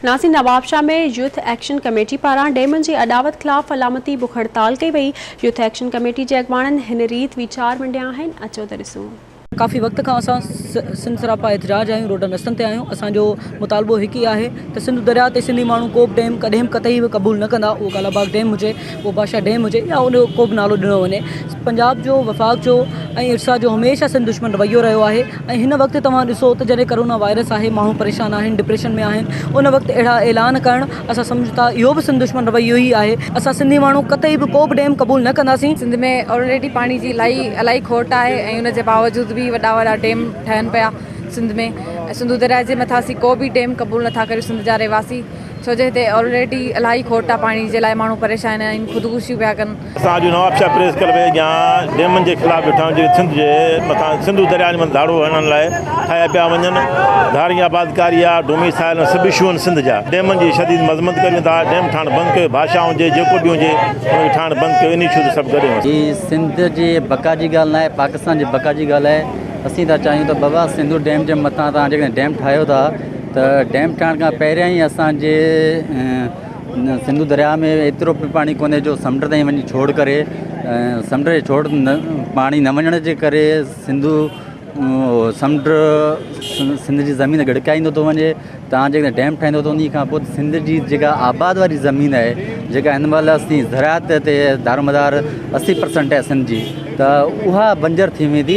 Nasir Nawabshah ۾ youth action committee پاران ڊيمن جي اڏاوت خلاف علامتي بک هڙتال ڪئي وئي. يوٿ ايڪشن ڪميٽي جي اڳواڻن هن ريت ويچار ونڊيا آهن، اچو ته ڏسون. ڪافي وقت کان اسان سنڌ سراپا احتجاج آهيون روڊن رستن تي آهيون اسان جو مطالبو هڪ ئي آهي ته سنڌو درياء تي سنڌي ماڻهو ڪو به ڊيم ڪڏهن به قطعي به قبول نه ڪندا اهو ڪالا باغ ڊيم هجي اهو بادشاهه ڊيم هجي يا ان جو ڪو به نالو ڏنو وڃي پنجاب جو وفاق جو ۽ ارسا جو هميشه سنڌ دشمن رويو رهيو آهي ۽ هن وقت توهان ڏسو ته جڏهن ڪرونا وائرس آهي ماڻهو پريشان آهن ڊپريشن ۾ آهن ان وقت اهڙا اعلان ڪرڻ اسان سمجهون ٿا اهو به سنڌ دشمن رويو ئي آهي اسان سنڌي ماڻهو قطعي به ڪو به ڊيم قبول نه ڪنداسين. سنڌ ۾ آلريڊي پاڻي جي الاهي الاهي کوٽ آهي ۽ ان جي باوجود به وڏا وڏا ڊيم ٺهن پيا سنڌ ۾ ۽ سنڌو درياء جي مٿان اسين ڪو به ڊيم قبول نٿا ڪريون سنڌ جا رهواسي ڇو جو هتي آلريڊي الاهي کوٽ آهي پاڻي جي لاء ماڻهو پريشان آهن خودڪشيون پيا ڪن. اسان اڄ نوابشاهه پريس ڪلب جي اڳيان ڊيمن جي خلاف ويٺا آهيون جيڪي سنڌ جي مٿان سنڌو درياء جي مٿان ڌاڙو هڻڻ لاء ٺاهيا پيا وڃن ڌارين آبادڪاري آ ڊوميسائل ۽ سڀ اشو آهن سنڌ جا ڊيمن جي شديد مذمت ڪريون ٿا ڊيم ٺاهڻ بند ڪيو ڀاشا هجي جيڪو به هجي ان کي ٺاهڻ بند ڪيو ان اشو تي سڀ گڏ آهيون. هي سنڌ جي بقا جي ڳالهه ناهي پاڪستان جي بقا جي ڳالهه آهي اسين ٿا چاهيون ته بابا سنڌو ڊيم جي مٿان توهان جيڪڏهن ڊيم ٺاهيو ٿا ته ڊيم ٺاهڻ کان پهريان ئي اسان جي سنڌو درياء ۾ ايترو به پاڻي ڪونهي جو سمنڊ تائين وڃي ڇوڙ ڪري سمنڊ جي ڇوڙ نه پاڻي نه وڃڻ جي ڪري سنڌو سمنڊ سنڌ جي زمين ڳڙڪائيندو ٿو وڃي تان جيڪڏهن ڊيم ٺاهيندو ته انهي کان پوء سنڌ جي جيڪا آباد واري زمين آهي جيڪا هن مهل اسين زراعت تي دارومدار 80 پرسنٽ آهي سنڌ جي ته اها بنجر ٿي ويندي.